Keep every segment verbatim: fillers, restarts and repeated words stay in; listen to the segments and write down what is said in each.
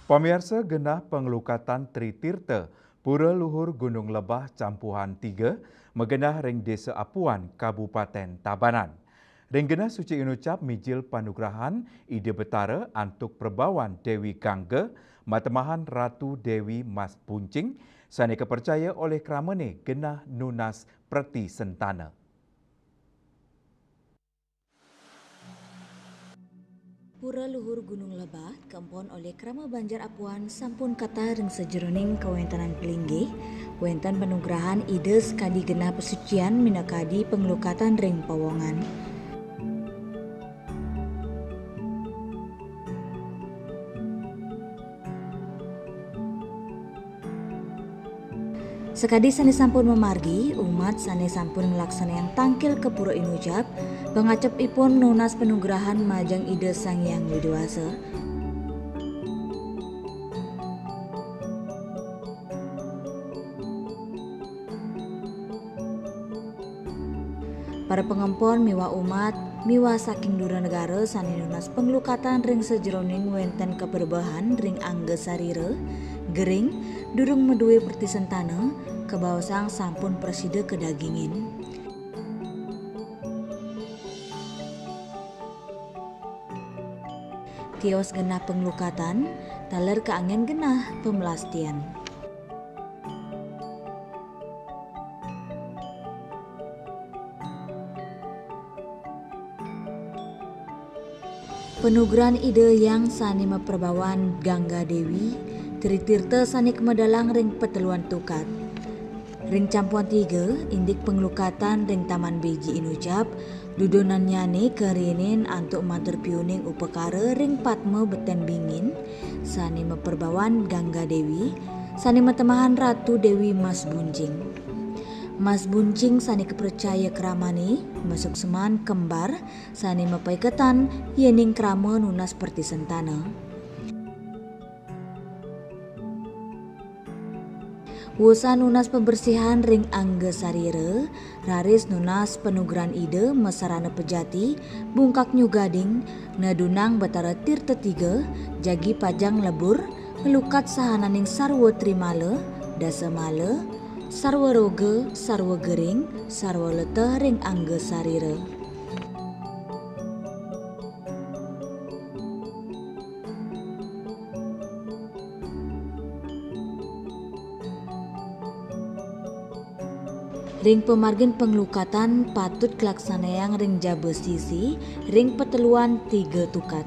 Pamiarsa, genah panglukatan Tri Tirta Pura Luhur Gunung Lebah Campuhan tiga magenah ring Desa Apuan, Kabupaten Tabanan. Ring genah suci inucap mijil panugrahan Ida Betara antuk perbawan Dewi Gangga, matemahan Ratu Dewi Mas Buncing, sane kapercaya olih kramane genah nunas preti sentana. Pura Luhur Gunung Lebah, kaempon olih krama banjar Apuan, sampun kathah ring sajeroning kawentenan palinggih, wenten panugrahan Ida sakadi genah pasucian minakadi panglukatan ring pawongan. Sakadi sane sampun mamargi, umat sane sampun nglaksanayang tangkil ka pura inucap, pangacep ipun nunas panugrahan majeng Ida Sang Hyang Widi Wasa. Para pangempon miwah umat miwah saking dura negara sane nunas panglukatan ring sajeroning wenten kaperbehan ring angga sarira, gering, durung madue preti sentana, kabaosang sampun prasida kadagingin. Tios genah panglukatan, taler kaanggen genah pamlastian. Panugrahan Ida Hyang sane maperbawan Gangga Dewi, Tri Tirta sane kamedalang ring pateluan tukat. Ring campuhan tiga, indik panglukatan ring Taman Beji inucap, dudunannyane karinin antuk matur piuning upakara ring Padma Beten Bingin, sane maperbawan Gangga Dewi, sane matemahan Ratu Dewi Mas Buncing. Mas Buncing sane kapracaya kramane, masuksman kembar, sane mapaiketan yening krama nunas preti sentana. Wusan nunas pabersihan ring angga sarira, raris nunas panugrahan Ida masarana pejati, bungkak nyuh gading, nedunang Betara Tirta Tiga, jagi pajang lebur, nglukat sahananing sarwa trimala, dasa mala, sarwa roga, sarwa gering, sarwa leteh ring angga sarira. Ring pamargin panglukatan patut kalaksanayang ring jaba sisi, ring pateluan tiga tukat.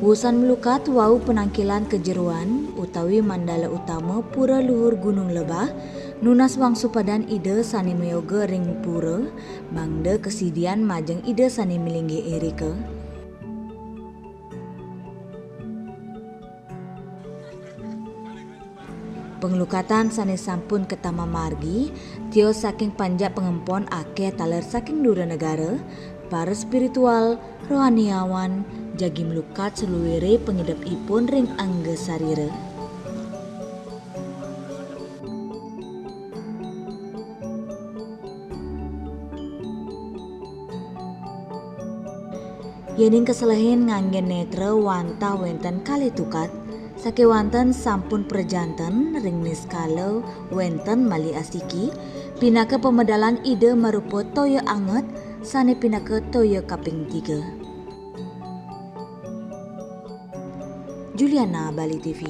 Wusan malukat wau panangkilan ka jeroan utawi mandala utama Pura Luhur Gunung Lebah, nunas wangsupadan Ida sane mayoga ring pura, mangda kasidian majeng Ida sane malinggih irika. Panglukatan sane sampun katama margi, tios saking panjak pangempon akeh taler saking dura negara, para spiritual, rohaniawan, jagi malukat saluire pangidep ipun ring angga sarira. Yening kaselehin nganggen netra wantah wenten kalih tukat, sakewanten sampun prajanten ring niskala wenten malih asiki, pinaka pamedalan Ida marupa toya anget sane pinaka toya kaping tiga. Juliana, Bali T V.